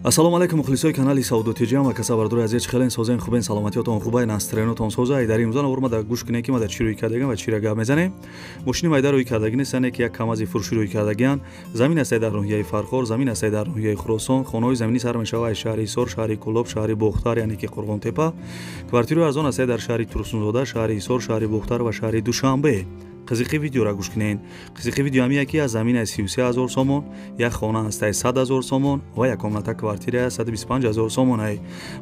Ассалому алайкум мухлисои канали Савдо ТЖ ва касабардори азиз, хелен созен хубен, саломатиётон хубай, настроенотон соза. Дар имрӯза навор ма дар гӯш кунем ки ма дар чӣ рӯй кардагиам ва чиро гап мезанем. Мошини майда рӯй кардаги нестане ки як камази фурӯшӣ рӯй кардагиан. Замин астае дар ноҳияи Фархор, замин астае дар ноҳияи Хуросон. Хонаҳои заминӣ сар мешава аз шаҳри Ҳисор, шаҳри Кӯлоб, шаҳри Бохтар, яъне ки Қурғонтепа. Квартираи арзон астае дар шаҳри Турсунзода, шаҳри Ҳисор, шаҳри Бохтар ва шаҳри Душанбе. Қизиқи видеоро гӯш кунед. Қизиқи видео ҳамия ки аз заминаи 33 000 сомон, як хона ҳастаи 100 000 сомон ва як комната квартира 125 000 сомон.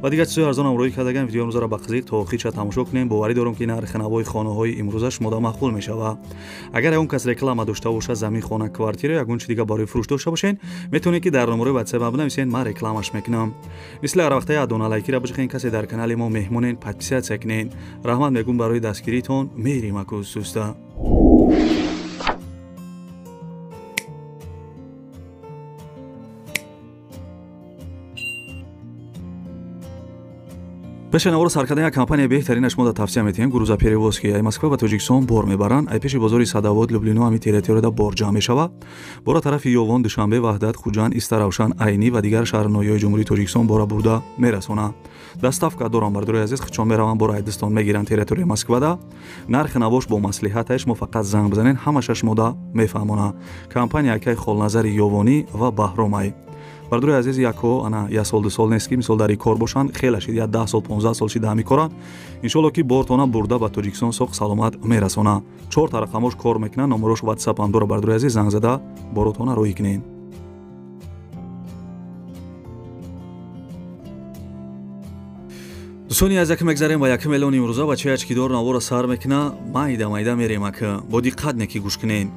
Ва дигар чизҳои арзонам рӯй кардаган. Видео имрӯзаро ба қизиқ то охирша тамошо кунем. Боварӣ дорам ки нархи навои хонаҳои имрӯза шумода маъқул мешавад. Агар ягон кас реклама дошта бошад, замин, хона, квартира, ягон чи дига барои фурӯш дошта бошед, метавонед ки дар номерои WhatsApp бинависед, ман рекламаш мекунам. Мисли ҳар вақта як дона лайкира бижихен, касе дар канали мо меҳмонен, подписатсия кунед. Раҳмат мегӯм барои дастгиритон. Мерим акӯ суста. Пеши навора сар кардан як компания беҳтаринаш мо да тавсия метиҳем, грузоперевозки. Ай Москва ба Тоҷикистон бор мебаранд. Ай пеши бозори Садовод, Люблино, ҳамин территорияда бор ҷамъ мешавад. Бора тарафи Ёвон, Душанбе, Ваҳдат, Хуҷанд, Истаравшан, Айнӣ ва дигар шаҳру ноҳияҳои Ҷумҳурии Тоҷикистон бора бурда мерасонанд. Доставка дорам, бардори азиз, хичон мераванд, бора айдистон мегиранд территорияи Москвада. Нархи навош бо маслиҳаташ, мо фақат занг бизанед, ҳамаша шумода мефаҳмонад. Компания акай Холназари Ёвонӣ ва Баҳромай. Бардори азиз, яко ана як сол ду сол нест ки мисол дар ин кор бошанд, хеле шид, як 10 сол 15 сол шида ҳамин коранд. Иншолло ки бортона бурда ба Тоҷикистон соқ саломат мерасона. Чор тарақамош кор мекунанд, номерош WhatsApp ҳам дора. Бардори азиз, занг зада боротона роҳӣ кунед. Дӯстони аз якм мегзарем ба якм эълони имрӯза. Бачаи ачкидор навора сар мекуна, майда майда мерем, ака бо диққат неки гӯш кунед.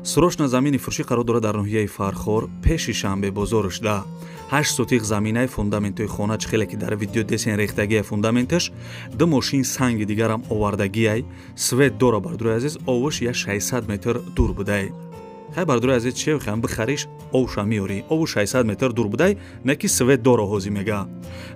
Срочно замини фурӯшӣ қарор дорад дар ноҳияи Фархор, пеши Шанбе бозорш да 8 сотиқ заминаи фундаментҳои хона, чӣ хеле ки дар видео десен рехтагия фундаменташ, ду мошин санги дигарам овардагиай, свет дора, бардори азиз, овош я 600 метр дур будай. Хай, бардори азиз, че хам бихариш, овша миёрӣ, ову 600 метр дур будай, не ки свет дора ҳозӣ мега.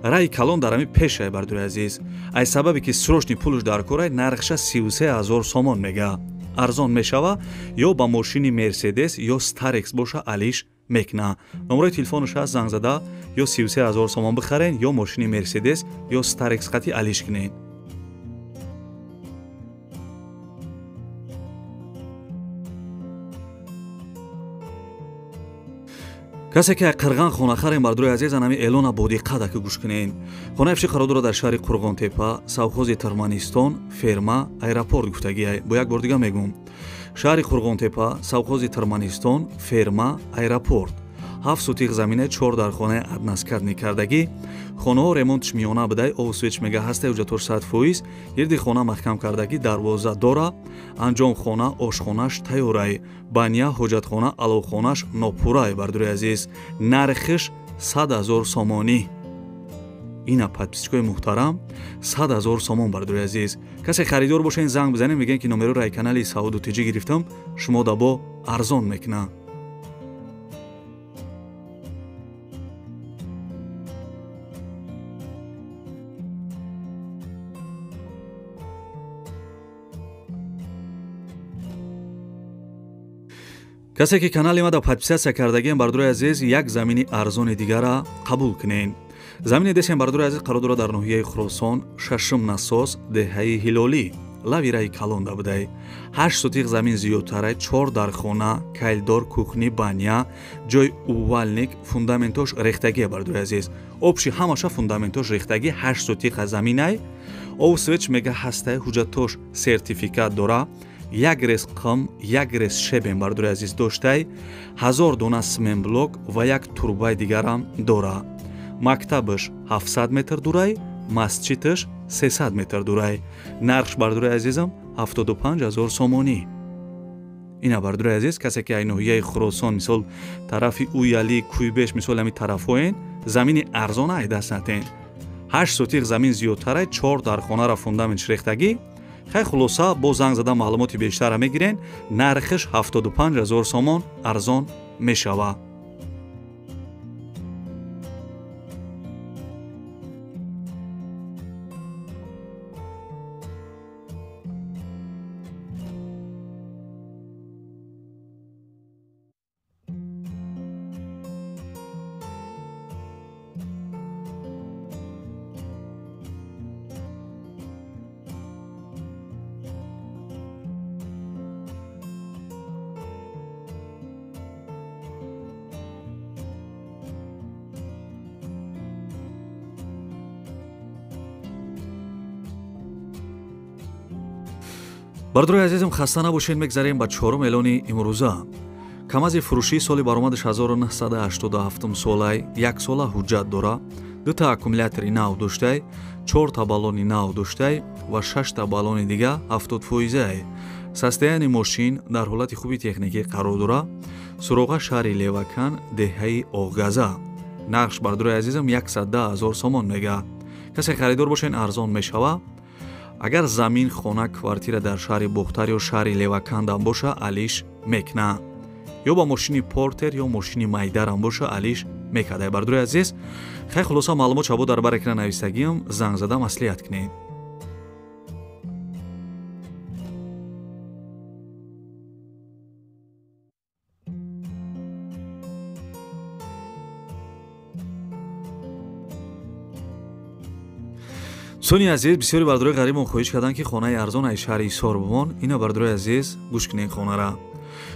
Раи калон дар ҳами пешай, бардори азиз. Ай сабабе ки срочный пулш дар корай, нархша 33 000 сомон мега. Арзон мешава, ё ба мошини Мерседес ё Старекс боша алиш мекуна. Номерои телефонаш ҳаст, занг зада ё 33 000 сомон бихарен, ё мошини Мерседес ё Старекс қати алиш кунен. Касе ки қирған хона харем, бардори азиз, анами эълона бо диққат ака гӯш кунен. Хонаи фурӯшӣ қарор дорад дар шаҳри Қурғонтепа, совхози Турманистон, ферма, аэропорт гуфтагиай. Бо як бор дига мегӯм. Шаҳри Қурғонтепа, совхози Турманистон, ферма, аэропорт. 7 сотиқ замина, 4 дар хонаи односкатный кардагӣ. Хонаҳо ремонтш миёна будай, ов свет мега ҳастай, ҳуҷҷатош 100%. Гирди хона маҳкам кардагӣ, дарвоза дора, анҷом хона, ошхонаш тайёрай. Баня, ҳоҷатхона, аловхонаш нопурай, бардори азиз. Нархиш 100 000 сомонӣ. Ина подписчикои муҳтарам, 100 000 сомон, бардори азиз. Касе харидор бошен, занг бизанед, мегӯянд ки номероро ай канали Савдо ТЖ гирифтам, шумо дабо арзон мекунад. Касе ки канали мада подписатсия кардагиам, бардори азиз, як замини арзони дигара қабул кунед. Замини десем, бардори азиз, қарор дорад дар ноҳияи Хуросон, шашум насос, деҳаи Ҳилолӣ, лави раи калонда будай. 8 сотиқ замин зиёдтарай, 4 дар хона, кайлдор, кухни, баня, ҷои увальник, фундаментош рехтагия, бардори азиз. Общий ҳамаша фундаментош рехтагӣ, 8 сотиқ заминай. Ов свет мега ҳастай, ҳуҷҷатош сертификат дора. Як рез қум, як рез щебень, бардори азиз, доштай, 1000 дона сменблок ва як турбаи дигарам дора. Мактабаш 700 метр дурай, масҷидаш 300 метр дурай. Нархш, бардори азизам, 75 000 сомонӣ. Ина, бардори азиз, касе ки ай ноҳияи Хуросон, мисол тарафи Уялӣ, Куйбеш, мисол ҳами тарафҳоен, замини арзона ай даст натен. 8 сотиқ замин зиёдтарай, 4 дар хонаро фундамент рехтагӣ. Хай, хулоса, бо занг зада маълумоти бештарро мегирен. Нархиш 75 000 сомон, арзон мешава. Бардорои азизам, хаста набошед, мегзарем ба чорум эълони имрӯза. Камази фурӯшии соли баромадаш 1987 солай, яксола ҳуҷҷат дора, дута аккумулятори нав доштай, чорта баллони нав доштай ва шашта баллони дига 70%. Состояние мошин дар ҳолати хуби техникӣ қарор дора. Суроға шаҳри Левакан, деҳаи Оғгаза. Нақш бардорои азизам 110 000 сомон мега. Касе харидор бошен, арзон мешава. Агар замин, хона, квартира дар шаҳри Бохтар ё шаҳри Левакандам боша, алиш мекна. Ё ба мошини Портер ё мошини Майдарам боша, алиш мекардай. Бардорои азиз, хай хулоса маълумот шабо дар бар экран навистагиам, занг зада маслиҳат кунед. Сони азиз, бисёри бардорои ғарибон хоҳиш карданд, ки хонаи арзон аз шаҳри Ҳисор бимон. Ина бардорои азиз, гӯш кунед хонара.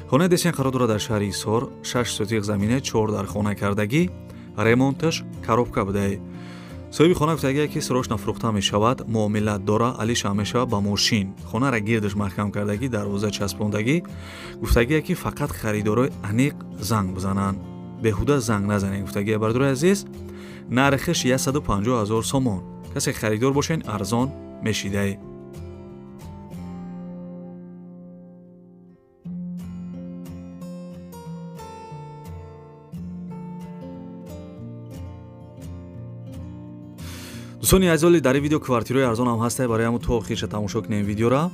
Хонаи десен қарор дорад дар шаҳри Ҳисор, 6 сотиқ замине, 4 дар хона кардагӣ, ремонташ коробка будай. Соҳиби хона гуфтагие, ки срочно фурӯхта мешавад, муомила дора, алиша мешавад ба мошин. Хонара гирдаш маҳкам кардагӣ, дарвоза часпондагӣ. Гуфтагие, ки фақат харидорои аниқ занг бизананд, беҳуда занг назанед. Гуфтагие бардорои азиз, нархиш 150 000 сомон. Касе харидор бошен, арзон мешидай. Дӯстони азиз, дар ин видео квартираи арзон ҳам ҳастай, барои ҳамун то охирша тамошо кунем видеора.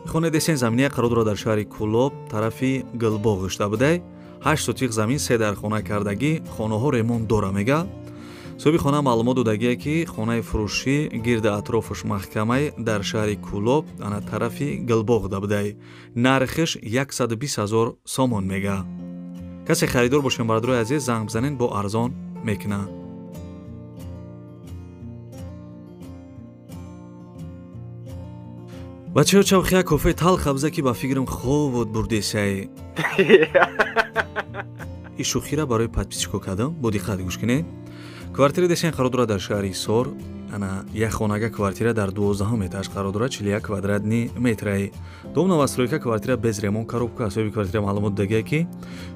Хонаи десен заминия қарор дорад дар шаҳри Кӯлоб, тарафи Гулбоғ гашта будай. 8 сотиқ замин, 3 дар хона кардагӣ, хонаҳо ремонт дора мега. Соҳиби хона маълумот додагие, ки хонаи фурӯшӣ гирди атрофаш маҳкамай дар шаҳри Кӯлоб, ана тарафи Гулбоғ да будай. Нархиш 120 000 сомон мега. Касе харидор бошем, бардорои азиз, занг бизанед, бо арзон мекуна. Бачаҳо, чавхия кофе талха биза, ки ба фикрам хоб буд бурдесай. И шӯхира барои подписчико кардам, бо диққат гӯш кунед. Квартира десен қарор дорад дар шаҳри Ҳисор, ана як хонага квартира дар 12 этаж қарор дорад, 41 квадратни метрай. Дом новостройка, квартира без ремонт, коробка. Соҳиби квартира маълумот додагие, ки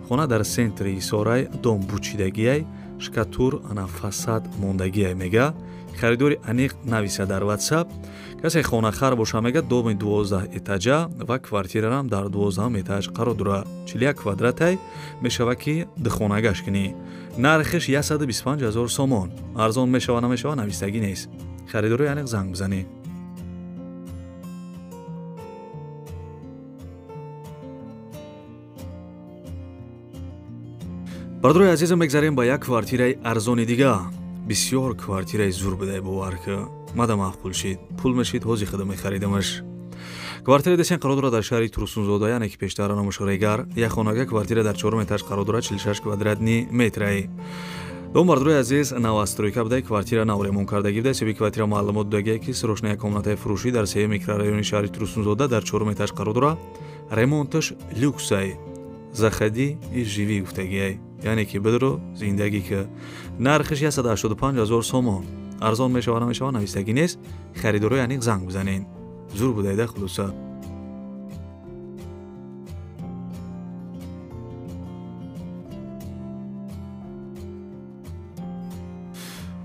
хона дар центри Ҳисорай, дом бучидагиай, шкатур ана фасад мондагиай мега. Харидори аниқ нависа дар WhatsApp. Касе хонахар боша мега, доми 12 этажа ва квартирарам дар 12 этаж қарор дорад. 41 квадратай мешава, ки духонагаш кунӣ. Нархиш 125 000 сомон. Арзон мешава намешава навистагӣ нест. Харидори аниқ занг бизанед. Бардорои азизам, мегзарем ба як квартираи арзони дига. Бисёр квартираи зур будай, бовар ки мада маъқул шид. Пул мешид, ҳози худам мехаридамаш. Квартира десен қарор дорад дар шаҳри Турсунзода, яъне ки пештара номаш Регар. Як хонага квартира дар 4 этаж қарор дорад, 46 квадратни метрай. Дом бардорои азиз, новостройка будай, квартира нав ремонт кардагӣ будай. Соҳиби квартира маълумот додагие, ки срочно як комнатаи фурӯшӣ дар сеюм микрорайони шаҳри Турсунзода дар 4 этаж қарор дорад. Ремонташ люксай. Заходи и живи гуфтагиай, яъне ки бидро зиндагӣ ки. Нархиш 185 000 сомон. Арзон мешава намешава навистагӣ нест. Харидорои аниқ занг бизанед. Зур будайда хулоса.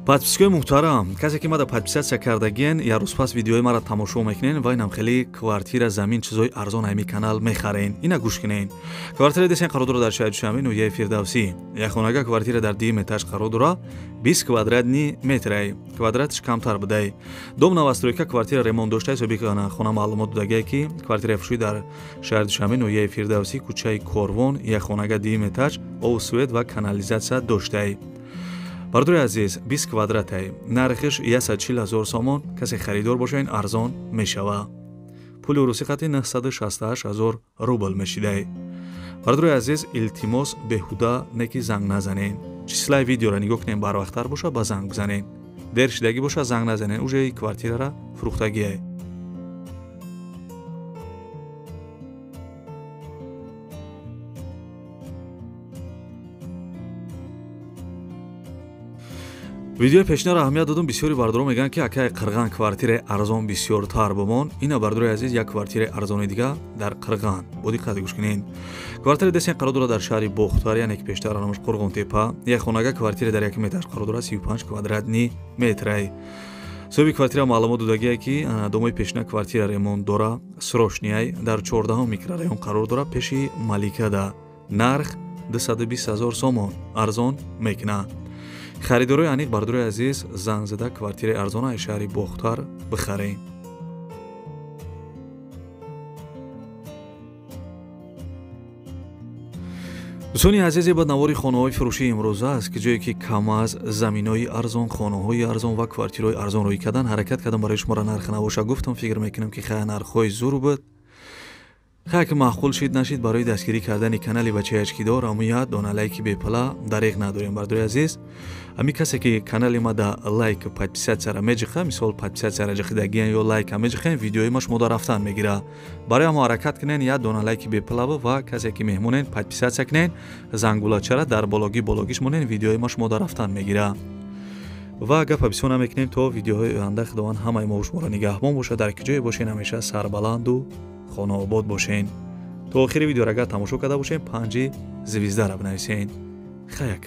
Подписчикои муҳтарам, касе ки мада подписатсия кардагиен, як рӯз пас видеои маро тамошо мекунен ва инам хеле квартира, замин, чизои арзон ҳами канал мехарен. Ина гӯш кунен. Квартира десен қарор дорад дар шаҳри Душанбе, ноҳияи Фирдавсӣ. Як хонага квартира дар дуюм этаж қарор дорад, 20 квадратни метрай. Квадратиш камтар будай. Дом новостройка, квартира ремонт доштай. Соҳиби хона маълумот додагие, ки квартираи фурӯшӣ дар шаҳри Душанбе, ноҳияи Фирдавсӣ, кӯчаи Корвон, як хонага дуюм этаж, об, свет ва канализатсия доштай. Бардори азиз, 20 квадратай. Нархиш 140 000 сомон. Касе харидор боша, ин арзон мешава. Пули русӣ қати 968 000 рубл мешидай. Бардори азиз, илтимос, беҳуда неки занг назанен. Числаи видеора нигоҳ кунем, барвақттар боша ба занг бизанен. Дер шидагӣ боша занг назанен, уже квартирара фурӯхтагиай. Видеои пешинаро аҳамият додум, бисёри бардоро мегӯянд, ки акай Қирған квартираи арзон бисёртар бимон. Ина, бардорои азиз, як квартираи арзони дига дар Қирған. Бо диққат гӯш кунед. Квартираи десен қарор дорад дар шаҳри Бохтар, яъне ки пештар номаш Қурғонтепа. Як хонага квартира дар якум этаж қарор дорад, 35 квадратный метрай. Соҳиби квартира маълумот додагие, ки домои пешина квартира ремонт дора, срочный ай, дар 14 микрорайон қарор дорад, пеши Маликада. Нарх 220 ҳазор сомон, арзон мекунад. Харидорои аниқ, бардорои азиз, занг зада квартираи арзона аз шаҳри Бохтар бихаред. Дӯстони азизе, ба навори хонаҳои фурӯшии имрӯза аст, ки ҷое ки КамАЗ, заминои арзон, хонаҳои арзон ва квартираҳои арзон рӯй кардан ҳаракат кардам, барои шуморо нарх набоша гуфтам. Фикр мекунам, ки хая нархҳои зур буд. Хая ки маъқул шид, нашид, барои дастгирӣ кардани канали бачаи очкидор аму як дона лайки бепала дареғ надорем, бардори азиз. Ами касе ки канали ма да лайк, подписаться ра меҷиха, мисол, подписаться ра ҷиқидагиян ё лайка меҷихен, видеои ма шумо да рафтан мегира. Барои ҳамо ҳаракат кунен, як дона лайки бепалава ва касе ки меҳмонен, подписаться кунен, зангулачара дар бологӣ бологиш монен, видеои ма шумо да рафтан мегира. Ва гапа бисёр намекунем, то видеоҳои оянда Худованд ҳамаи мо шуморо нигаҳбон бошад. Дар ки ҷое бошен, ҳамеша сарбаланду хонаобод бошен. То охири видеоро агар тамошо карда бошем, панҷи звезда ра бинависен. Хаяк.